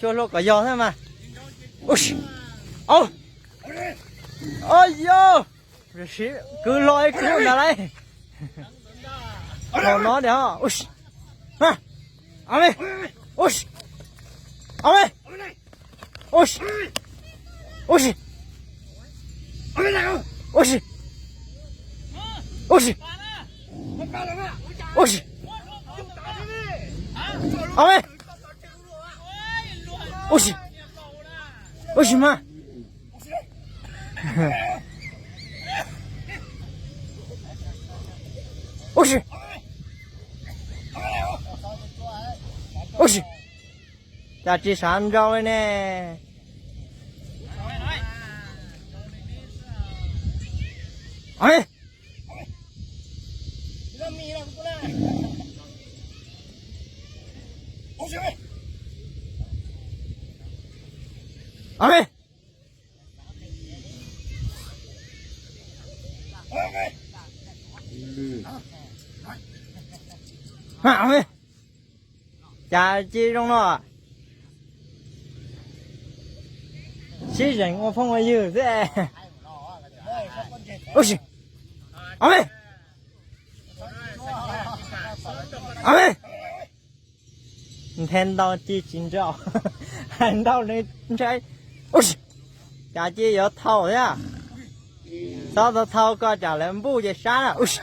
Cua hlua kom yog thiab mas. Ub si. Au. Au yos. Kwv hlo ib kwv ntawd lauj. Hlo no tiag. Ub si. Au me. Ub si. Au me. Ub si. Ub si. Ub si. Ub si. Ub si. Au me. Ub si. Ub si mas. Ub si. Ub si. Cas tsis sawv nraus li ne. Au me. Au me. Au me. Cas cia zoo no. Sib zeem ua phooj ua ywg xwb. Ub si. Au me. Au me. Nthe ntau ci tsis nraus. Hais ntau nws ntshai. Ub si. Cas cia yuav thau thiab. Txhob thau thau ko tsam lawv npuj ces sab na. Ub si.